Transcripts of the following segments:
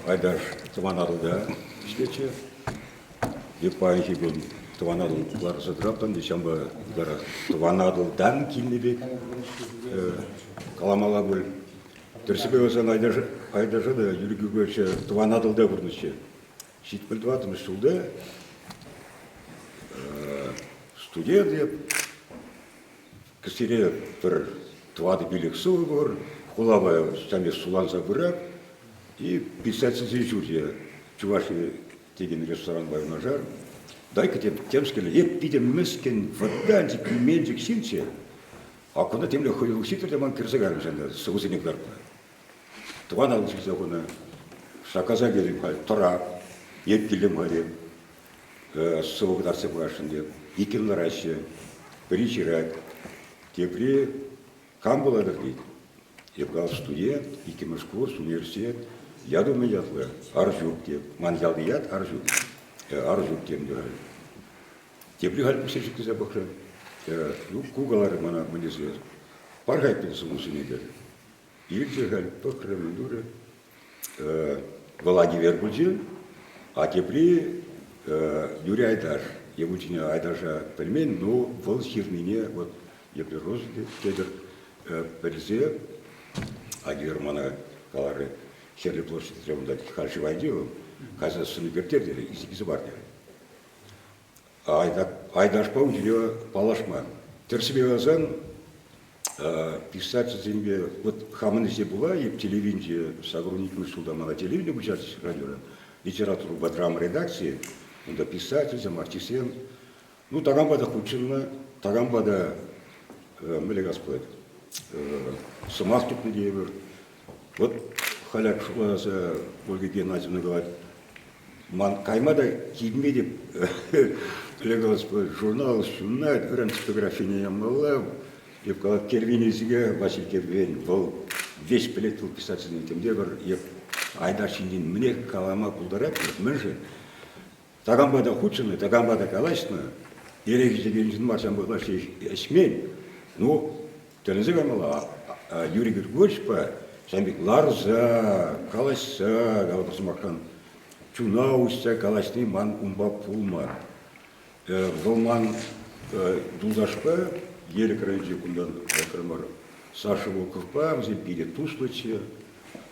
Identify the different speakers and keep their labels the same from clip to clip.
Speaker 1: Айдаш Тӑван Атӑлта ӗҫлетчӗ. Эп паянхи кун Тӑван Атӑл кӑларса тӑраттӑм те ҫавӑнпа ытларах Тӑван Атӑлтан килнӗ пек каламалла пуль. Тӗрӗссипе каласан, Айдаша та Юрий Григорьевича Тӑван Атӑлта курнӑччӗ. 74-мӗш ҫулта студент эп, кӗсьере пӗр тӑватӑ-пилӗк сӑвӑ пур, хулапа ҫавне суланса пырать. И писательсен ҫурчӗ Чуваши текен ресторанпа юнашар. Дай-ка темскерле, эп питӗ мӗскӗн, вӑтанчӑк, именчӗк ҫынччӗ. А кунта темле хӑюлӑх ҫитрӗ те ман кӗрсе кайрӑм ҫавна сӑвӑсене кӑтартма. Тӑван алӑ ҫырса хунӑ. Шаккаса килӗм халь, тӑра. Эп килтӗм халь. Сӑвӑ кӑтартса пырасшӑн теп. Иккӗн лараҫҫӗ. Пӗри ҫырать, тепри кам пулатӑр тет. Эп калап студент, иккӗмӗш курс, университет. Яту мӗн ятлӑ? Арҫук теп. Ман ялти ят Арҫук. Арҫук тем те халь. Тепри халь пуҫне ҫӗклесе пӑхрӗ. Ну, ку каларӗ мана мӗн тесе. Пар-ха эппин сӑвӑсене терӗ. Илчӗ халь, пӑхрӗ, мӗн турӗ. Вӑл Агивер пулчӗ, а тепри Юрий Айдаш. Ебучине Айдаша пӗлмен, но вӑл ҫырнине вот епле роза тетӗр пӗлсе Агивер мана каларӗ, Хӗрлӗ площадьре унта халь шывайне вӑл, кайса сӑн ӳкертер терӗ, илсе килсе пар терӗ. Айдашпа ун ҫине паллашман. Тӗрӗссипе каласан, писательсемпе вот хамӑн ӗҫе пула эп телевиденинче 82-мӗш ҫулта мана телевидение куҫарчӗҫ радиора, литературӑпа драма редакцийӗ, унта писательсем, артистсем, ну, такампа та хутшӑннӑ, такампа та мӗнле калас пулать, сӑмах тупнӑ тейӗпӗр. Вот халь шутласа Ольга Геннадьевна калать, Ман кайма та килме те Олег журнал ҫунать, ыран типографине ямалла. Эп калап, Кервенӗсене Василий Кервен, вӑл веҫ пӗлет вӑл писательсене темтепӗр. Эп Айдар ҫинчен мӗнех калама пултарать, мӗншӗн? Такампа та хутшӑннӑ, такампа та калаҫнӑ. Эрех ӗҫекен ҫын мар, ҫавӑнпа ытлашши ӗҫмен. Ну, Тӗлӗнсе каймалла, Юрий Григорьевичпа ҫавӑн пек ларса, калаҫса, калӑпӑр сӑмахран, чуна уҫса калаҫни ман унпа пулман. Вӑл ман юлташпа, Елӗк районӗнчи кунтан кайрӑмӑр, Саша Волковпа, вӗсем питӗ туслӑччӗ.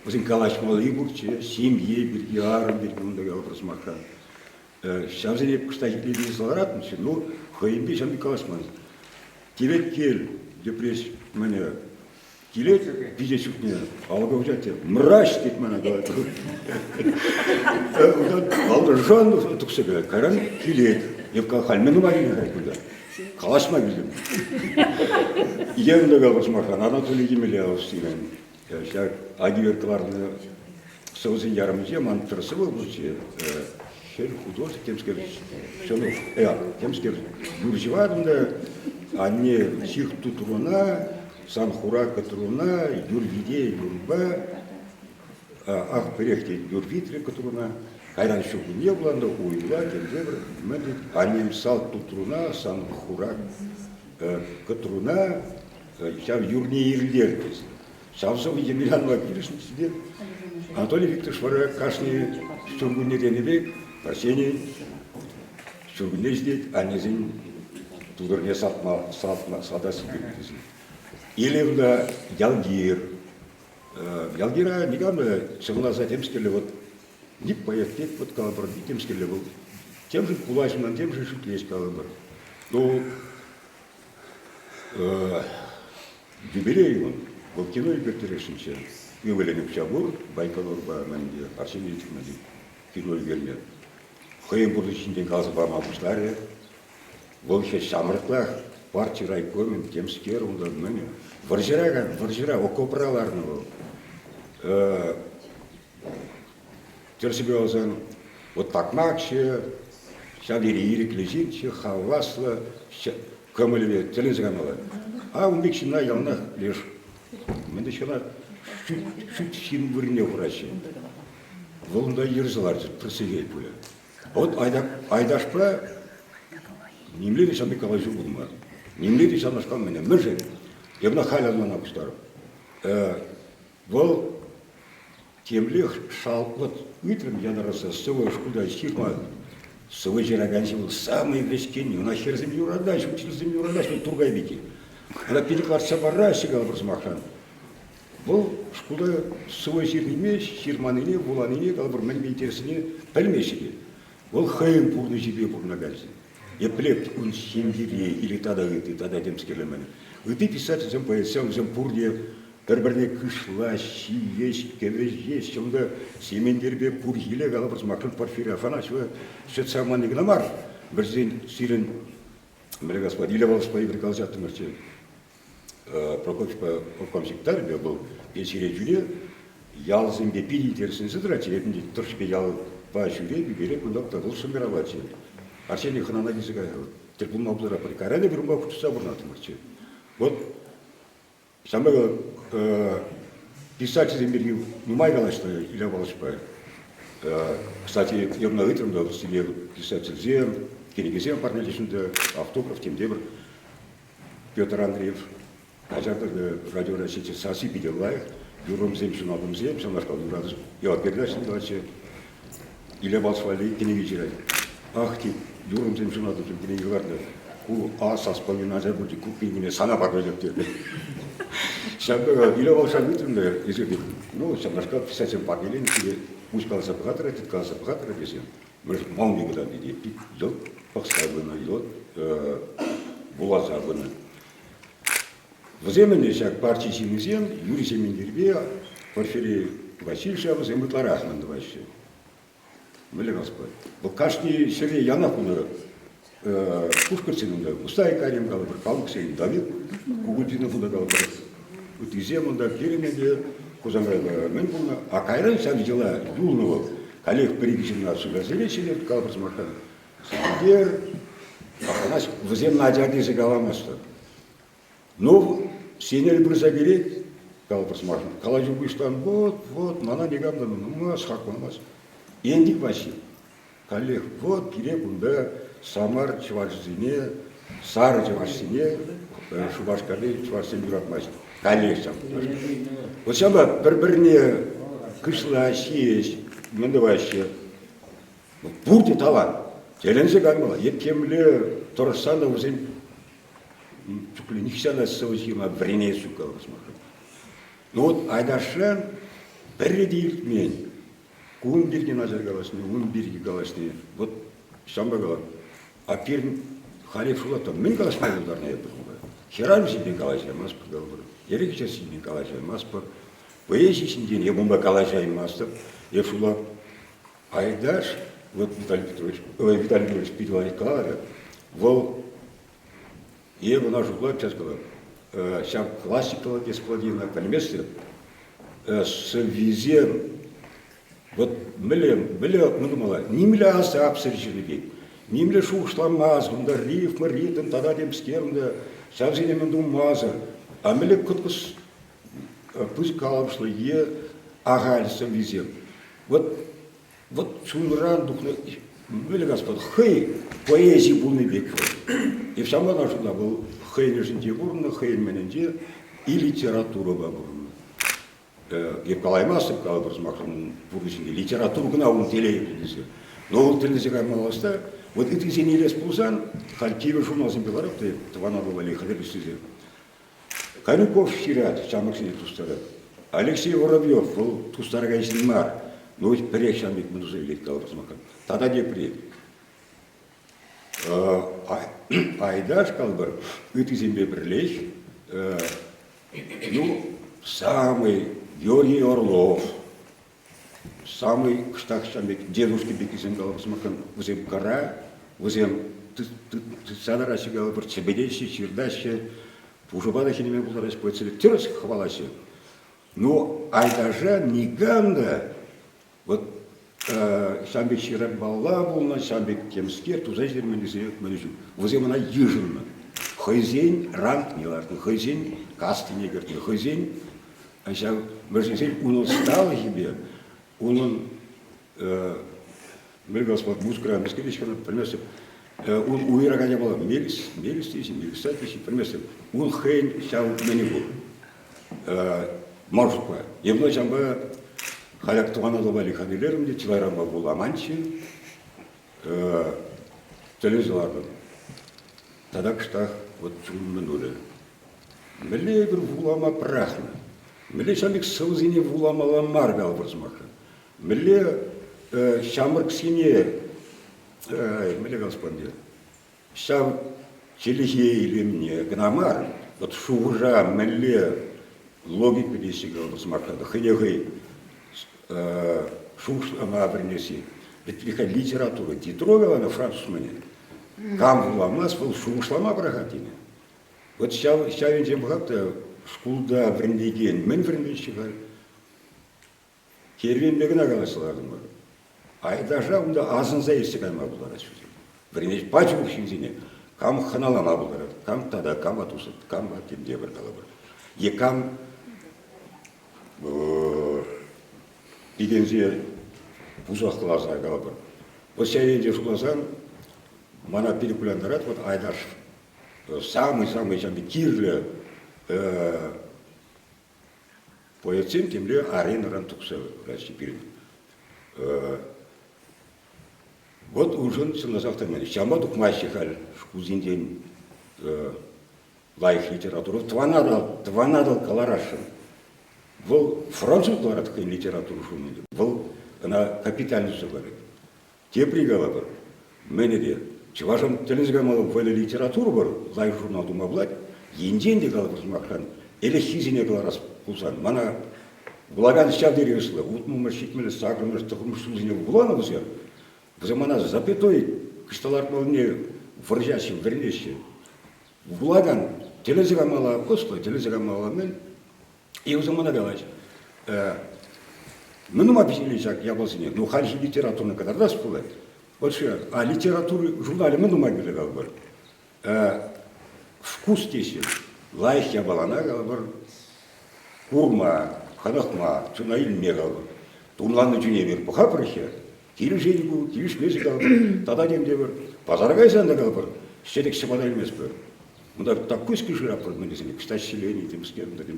Speaker 1: Вӗсен калаҫмалли пурччӗ, ҫемье пирки, арӑм пирки унта калӑпӑр сӑмахран. Ҫавсене кӑштах итлесе ларатӑнччӗ, ну, хӑйӗнпе ҫавӑн пек калаҫман. Теветкел Йӗпреҫ мӗне килет виҫе чухне алӑка уҫать те мраҫ тет мана калать. Унтан алӑран тухса каять. Кайран килет. Эп халь мӗн тума килнӗ халь кунта? Калаҫма килтӗм. Евӗрлӗ калас мар-ха, Анатолий Емельянов сирӗн. Ҫак Агивер кӑларнӑ сӑвӑсен ярӑмӗнче ман пӗр сӑвӑ пулчӗ. Хӗл художник темскер ҫӑнӑх, темскер юр ҫӑватӑм та анне ҫых тутруна, сан хура кӑтруна, юр вите юрпа, ах, пӗрех тет, юр витрӗ кӑтруна. Кайран ҫуркунне пулан та уйла темтепӗр мӗн тет, аннем сал тутруна, сан хура кӑтруна, ҫав юрне ирӗлтернӗ тесе. Ҫав сӑвӑ Емельянова килӗшнӗччӗ те Анатолий Викторович вара кашни ҫуркунне тенӗ пек Арсений ҫуркунне ҫитет, аннесен тутӑрне салтма, салтма, салтас килет тесе. Илемлӗ Ялгир. Ялгира никам та чӑнласа темскерле вот ни поэт пек вот калӑпӑр, ни темскерле вӑл темшӗн кулаҫман, темшӗн шӳтлес калӑпӑр. Ну, Юбилей ун, вӑл кино ӳкерттересшӗнччӗ. Ывӑлӗн укҫа пур, Байконурпа мӗнте Арсений Тимофеевич кино ӳкерме. Хӑйӗн пурнӑҫ ҫинчен каласа пама пуҫларӗ. Вӑл ҫеҫ ҫамрӑклах парти райкомӗн темскер унта мӗн вӑрҫӑра вӑрҫӑра окопра ларнӑ вӑл. Тӗрӗссипе каласан, вот такмакҫӑ, ҫав тери ирӗклӗ ҫынччӗ, хаваслӑ, кӑмӑлӗпе тӗлӗнсе каймалла. А ун пек ҫынна яланах леш мӗн те ҫына шӳт, шӳт ҫын вырӑнне хураҫҫӗ. Вӑл унта йӗрсе ларчӗ, пӗр сехет пулӗ. Вот Айдашпа нимле те ҫав пек калаҫу пулман. Нимле те ҫавнашкал мӗне. Мӗншӗн? Эп ӑна халь ӑнлана пуҫларӑм. Вӑл. Темлех шалтлӑ ыйтрӑм янӑраса сӑвӑ шкулта ҫырма. Сӑвӑ ҫыракан ҫын вӑл самый вӗҫкӗнни. Ӑна хӗрсем юратаҫҫӗ, учительсем юратаҫҫӗ, Туркай пики. Ӑна питӗ лартса параҫҫӗ, калӑпӑр сӑмахран. Вӑл шкулта сӑвӑ ҫырнине, ҫырманнине, вуланине, калӑпӑр, мӗнпе интереслине пӗлмеҫҫӗ те. Вӑл хӑйӗн пурнӑҫӗпе пурӑнакан ҫын. Епле ун ҫемйипе или тата ытти, тата темскерле-мӗн. Ытти писательсем, поэтсем вӗсем пурте пӗр-пӗрне кышла, ҫиеҫ, кӗвӗҫеҫ, унта Сементерпе Пурхиле калӑпӑр сӑмахран Порфирий Афанасьева сӗт савманни кӑна мар, вӗсен сирӗн мӗнле калас Илья Волошпа эпир калаҫаттӑмӑрччӗ. Прокопьевпа обком секретарӗпе вӑл пенсире ҫӳре, ялсемпе пит интересленсе тӑратчӗ. Эпӗ тӑрӑшпе ялпа ҫӳре, ӳкерет, кунта вӑл шӑнкӑравлатчӗ. Арсений хӑнана килсе кайрӗ. Тӗл пулма пултаратпӑр. Кайран эпир унпа хутшӑнса пурӑнаттӑмӑрччӗ. Вот ҫавӑнпа писательсем пирки нумай калаҫнӑ Илья Павловичпа. Кстати, я ӑна ыйтрӑм та, сире писательсем, кӗнекесем парнелеҫҫӗ те, автограф тем тепӗр. Петр Андреев каҫартӑр радиора ҫитсе сасси питӗ лайӑх, юррӑмсем, ҫунатӑмсем, ҫавнашкал юратӑш. Я передача делатчӗ. Илья Павлович валли кӗнеке ҫырать. Ах, тет, юррӑмсем, ҫунатӑмсем кӗнеке кӑларнӑ. Ку А сас палли начар пулчӗ, ку кӗнекене сана парнелеп терӗ. Ҫавӑнпа Илья Павловича ыйтрӑм та, эсир тет, ну, ҫавнашкал писательсем парнеленӗ сире пуҫ каласа пӑхатӑр, тыткаласа пӑхатӑр тесе. Мӑн кӑтартни те пит йӑлт пӑхса пынӑ, йӑлт вуласа пынӑ. Вӗсем ӗнтӗ ҫак парти ҫыннисем Юрий Сементерпе Порфирий Васильевич вӗсем ытларах мӗн тӑваҫҫӗ. Мӗнле калас пулать? Вӑл кашни ҫӗре янах пулнӑ Пушкӑртсен унта Мустай Карим калӑпӑр, Калмӑксен Давид Кугутинов унта калӑпӑр. Ыттисем унта пирӗн ӗнтӗ Хусанкайпа мӗн пулнӑ. А кайран ҫав йӑла юлнӑ вӑл. Каллех пӗр-ик ҫынна суйласа илеҫҫӗ, калӑпӑр сӑмахран. Сергей Афанасьев, вӗсем начар тесе каламастӑп. Ну, Сенер пырса кӗрет, калӑпӑр сӑмахран, калаҫу пуҫлан, вот, вот, мана никам та нумас хакламасть. Энтик Ваҫҫи, каллех, вот, пире кунта Самар чӑвашӗсене, сарӑ чӑвашсене Шупашкарти чӑвашсем юратмасть. Каллех ҫав. Вот ҫапла пӗр-пӗрне кышлаҫ, ҫиеҫ, мӗн тӑваҫҫӗ. Пурте талант. Тӗлӗнсе каймалла. Е темле тӑрӑшсан та вӗсем чухлӗ нихҫан та сӑвӑ ҫырма вӗренес ҫук калас Ну вот Айдашран пӗрре те иртмен. Кун пирки начар калаҫни, ун пирки калаҫни. Вот ҫавӑнпа калам. А пирӗн халех шутлатпӑр, мӗн калаҫма пултарнӑ эпир унпа? Хӗрарӑм ҫинчен калаҫаймастпӑр калӑпӑр, эрех ӗҫес ҫинчен калаҫаймастпӑр, поэзи ҫинчен эп унпа калаҫаймастӑп. Эп шутлап, Айдаш, вот Виталий Петрович, ой, Виталий Петрович питӗ лайӑх каларӗ, вӑл эп ӑна шутлап, сейчас калап, ҫав классикӑллӑ господина пӗлместӗп, сӑввисем Вот мӗнле, мӗнле мӗн тумалла? Нимле асапсӑр ҫырнӑ пек, нимле шухӑшламасӑр, унта рифма, ритм тата темскер унта ҫавсене мӗн тумасӑр. А мӗнле кӑткӑс пысӑк калӑпӑшлӑ е ахаль сӑввисем. Вот, вот чунран тухнӑ мӗнле калас хӑй поэзи пулнӑ пек вӑл. И ҫавна та шутла, вӑл хӑйӗн ӑшӗнче пурӑннӑ, хӑйӗн мӗнӗнче и литературӑпа пурӑннӑ. Эп калаймастӑп, калӑпӑр сӑмахран, пурнӑҫӗнче литература кӑна ун телейӗ тесе. Но вӑл тӗлӗнсе каймалла Вот ыттисене илес пулсан, халь кивӗ журналсемпе ларап та тӑван Атӑл валли хатӗрлес тесе. Калюков ҫырать, ҫамрӑксене тустарать. Алексей Воробьев, вӑл тустаракан ҫын мар, но пӗрех ҫав пек мӗн туса илет, калӑпӑр сӑмахран. Тата тепри. Айдаш, калӑпӑр, ыттисемпе пӗрлех Ну, самый Георгий Орлов, самый кӑштах ҫав пек дедушки пеккисем калӑпӑр сӑмахран, вӗсем кӑра, вӗсем тытса тӑраҫҫӗ калӑпӑр, чӗпӗтеҫҫӗ, ҫыртаҫҫӗ, пушӑпа та хӗнеме пултараҫҫӗ, поэтсене тӗрӗс хӑвалаҫҫӗ. Ну, Айдаша никам та Вот ҫавӑн пек ҫыравпалла пулнӑ, ҫавӑн пек темскер туса ҫитермен тесе мӗн ҫук. Вӗсем ӑна йышӑннӑ. Хӑйсен рангне лартнӑ, хӑйсен кастине кӗртнӗ, хӑйсен ҫав мӗншӗн унӑн ӑсталӑхӗпе, унӑн мӗн калас пулать, музыкӑра мӗскер теҫҫӗ, пӗлместӗп. Ун уйӑракан япала мелис, мелис теҫҫӗ, мелиса теҫҫӗ, пӗлместӗп. Ун хӑйӗн ҫав мӗнӗ пур. Ман шутпа. Эпӗ ҫавӑнпа. Халь ак Тӑван Атӑл валли хатӗрлерӗм те чылайранпа вуламанччӗ. Тӗлӗнсе лартӑм. Тата кӑштах вот чун мӗн Мӗнле эпир вулама пӑрахнӑ? Мӗнле ҫав пек сӑвӑсене вуламалла мар калӑпӑр сӑмахран? Мӗнле ҫамрӑксене мӗнле калас пулать ҫав чӗлхе илемне кӑна мар, вот шухӑша мӗнле логика теҫҫӗ калӑпӑр сӑмахран, хӑйне хӑй шухӑшлама вӗренесси. Вӗт литература Дидро каланӑ француз мӗнӗ. Кам вуламасть, вӑл шухӑшлама пӑрахать тенӗ. Вот ҫав, ҫав енчен пӑхап та шкулта вӗрентекен мӗн вӗренмеҫҫӗ халь? Кервенпе кӑна калаҫса лартӑмӑр. Айташа унта асӑнса иртсе кайма пултараҫҫӗ вӗсем. Вӗренет пач урӑх ҫынсене. Кам хӑналама пултарать, кам тата кама тусать, кама тем те пӗр калӑпӑр. Е кам пикенсе пусахласа калӑпӑр. Вот ҫав енче шутласан мана питӗ кулянтарать вот Айташ самый-самый ҫав кирлӗ Поэтсем темле аренӑран тухса пыраҫҫӗ пирӗн. Вот уншӑн чӑнласах та ҫавӑнпа тухмаҫҫӗ халь шкулсенчен лайӑх литература. Тӑван Атӑл, Тӑван Атӑл кӑларасшӑн. Вӑл француз кӑларать хӑйӗн литература журналӗ. Вӑл ӑна капитально туса кӑларать. Тепри калӑпӑр, мӗнӗ те, чӑвашӑн тӗлӗнсе каймалла вӑйлӑ литература пур, лайӑх журнал тума пулать. Енчен те калӑпӑр сӑмахран, ӗлӗкхисене кӑларас пулсан, мана вулакан ҫав тери ӑслӑ, утмӑлмӗш, ҫитмӗлмӗш, сакӑрмӗш, тӑхӑрмӗш ҫулсене вуланӑ вӗсем, вӗсем мана запятой кӑшта лартмаллине вӑрҫаҫҫӗ, вӗренеҫҫӗ. Вулакан тӗлӗнсе каймалла ӑслӑ, тӗлӗнсе каймалла мӗн, И вӗсем мана калаҫ, мӗн нумай пӗҫернӗ ҫак япаласене? Ну, хальхи литературӑна кӑтартас пулать. Вот что, а литература журналӗ мӗн нумай кирлӗ калӑпӑр? Вкус теҫҫӗ. Лайӑх япалана калӑпӑр, курма, хӑнӑхма, чуна илме калӑпӑр. Тумланнӑ чуне эпир пӑхапӑр-хӗр. Килӗшет ку, килӗшмест калӑпӑр. Тата тем те пӗр. Пасара кайсан та калӑпӑр, ҫӗтӗк ҫӑпата илместпӗр. Унта такой шыраппӑр мӗн тесен, кӑшта ҫӗлени темскер унта тем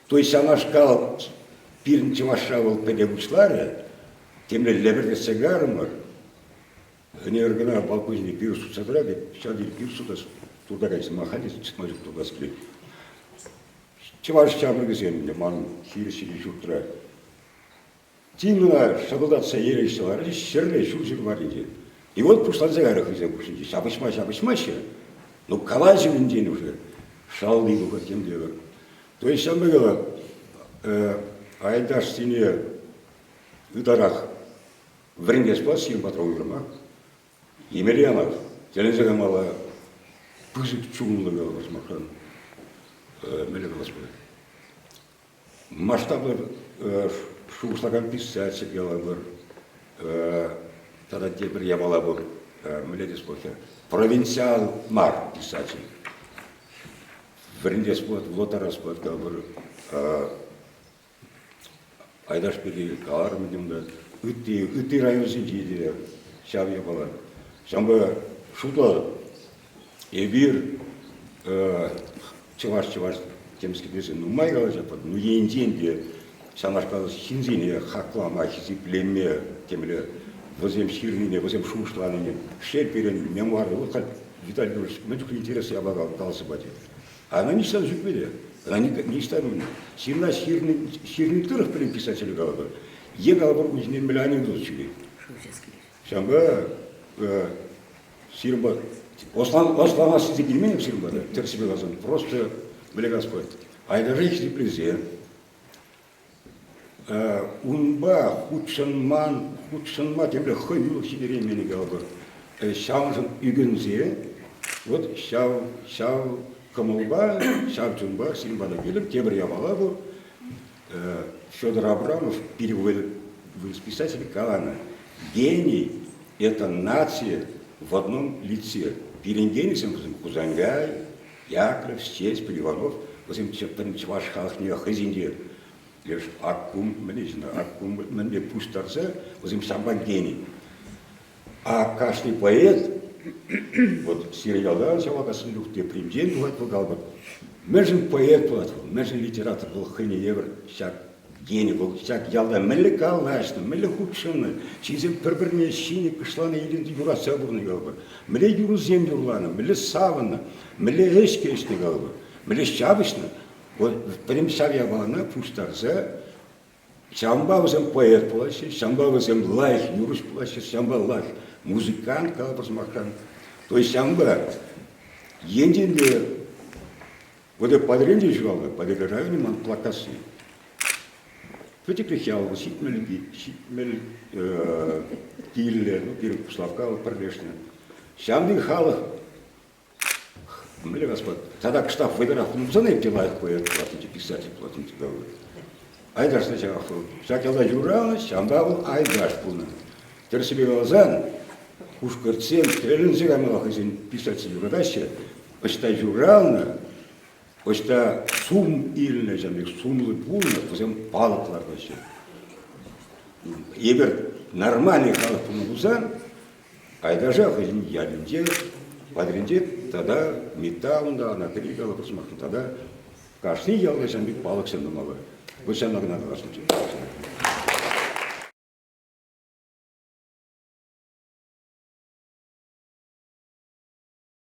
Speaker 1: То есть ҫавнашкал пирӗн чӑвашра вӑл пӗте пуҫларӗ, темле лӗпӗртетсе карӑмӑр. Ӗнер кӑна балкон ҫине пирус сутса тӑрать, ҫав тери пирус сутас туртакан ҫын халь те чӑтма ҫук туртас килет. Чӑваш ҫамрӑкӗсем ӗнтӗ ман хирӗҫ ҫуртра Тин кӑна шӑкӑлтатса ереҫҫӗ ларчӗҫ ҫӗрле ҫурҫӗр варринче. И вот пуҫланса кайрӗ хӑйсем хушшинче. Ҫапӑҫма ҫапӑҫмаҫҫӗ, ну калаҫӑв ӗнтен уже шалти тухать тем те пӗр. То есть ҫавӑн пек Айташсене ытларах вӗрентес пулать сирӗн патра уйрӑмах. Емельянов тӗлӗнсе каймалла пысӑк чунлӑ калӑпӑр сӑмахран. Мӗнле калас пулать? Масштаблӑ шухӑшлакан писатель калӑпӑр, тата тепӗр япала пур, мӗнле тес пулать, провинциал мар писатель. Вӗрентес пулать, вулаттарас пулать калӑпӑр. Айташ пирки каларӑм ӗнтӗ унта. Ытти, ытти районсенче те ҫав япала. Ҫавӑнпа шутлатӑп, эпир чӑваш-чӑваш темскер тесе нумай калаҫатпӑр, ну енчен те ҫавнашкал ҫынсене хаклама, хисеплеме темле вӗсем ҫырнине, вӗсем шухӑшланине, шел пирӗн мемуар, вот халь Виталий Григорьевич мӗн чухлӗ интереслӗ япала каласа пачӗ. А ӑна ниҫта ҫук пулӗ. Ӑна ниҫта ҫынна ҫырни, ҫырни тӑрӑх пӗлен писатель калӑпӑр. Е калӑпӑр ун ҫине мӗнле анекдот ҫӳрет. Ҫавӑнпа Сирӗн ӑсланас тесе килмен эп сирӗн пата, тӗрӗссипе каласан. Просто мӗнле калас пулать, Айдаша хисеплесе унпа хутшӑнман, хутшӑнма темле хӑюлӑх ҫитереймен калӑпӑр. Ҫавӑншӑн ӳкӗнсе вот ҫав, ҫав кӑмӑлпа, ҫав чунпа сирӗн пата килӗп. Тепӗр япала пур. Федор Абрамов пирӗн вырӑс писатель каланӑ, гений – это нация в одном лице. Пирӗн генисем вӗсем Хусанкай, Яковлев, Ҫеҫпӗл, Иванов, вӗсем пӗтӗм чӑваш халӑхне хӑйсенче леш Аккум, мӗнле ҫынна, Аккум мӗнле пуҫтарса, вӗсем ҫавӑнпа гений. А кашни поэт, вот сирӗн ялта ҫавакассин чух тепринчен тухать вӑл калӑпӑр, мӗншӗн поэт пулать вӑл, мӗншӗн литератор вӑл хӑйне евӗр ҫак. Гени вӑл ҫак ялта мӗнле калаҫнӑ, мӗнле хутшӑннӑ, ҫынсем пӗр-пӗрне ҫинӗ, кӑшланӑ илемлӗ юратса пурӑннӑ калӑпӑр. Мӗнле юрӑсем юрланӑ, мӗнле савӑннӑ, мӗнле ӗҫкӗ ӗҫнӗ калӑпӑр, мӗнле ҫапӑҫнӑ. Вот пӗтӗм ҫав япалана пуҫтарса ҫавӑнпа вӗсем поэт пулаҫҫӗ, ҫавӑнпа вӗсем лайӑх юрӑҫ пулаҫҫӗ, ҫавӑнпа лайӑх музыкант калӑпӑр сӑмахран. То есть ҫавӑнпа енчен те Вот эп Патӑрьелте ҫуралнӑ, Патӑрьел районӗ ман Плакасси. Пӗчӗклӗх ял, 70 киллӗ, ну, пирӗн Куславкка вӑл пӗрлешнӗ. Ҫавӑн пек халӑх мӗнле калас тата кӑштах вӑйлӑрах пулсан эп те лайӑх поэт пулаттӑмччӗ, писатель пулаттӑмччӗ. Айдаш та ҫавах вӑл. Ҫак ялта ҫуралнӑ, ҫавӑнпа вӑл Айдаш пулнӑ. Тӗрӗссипе каласан, пушкӑртсем тӗлӗнсе каймалла хӑйсен писатель юратаҫҫӗ. Ӑҫта ҫуралнӑ, ӑҫта сум илнӗ, ҫавӑн пек сумлӑ пулнӑ, вӗсем палӑк лартаҫҫӗ. Эпир нормальный халӑх пулнӑ пулсан, Айдаша хӑйӗн ялӗнче, Патӑрьелӗнче тата Митта унта, Анатри калӑпӑр сӑмахран, тата кашни ялта ҫавӑн пек палӑксем тумалла. Вӑт ҫавна кӑна каласшӑнччӗ.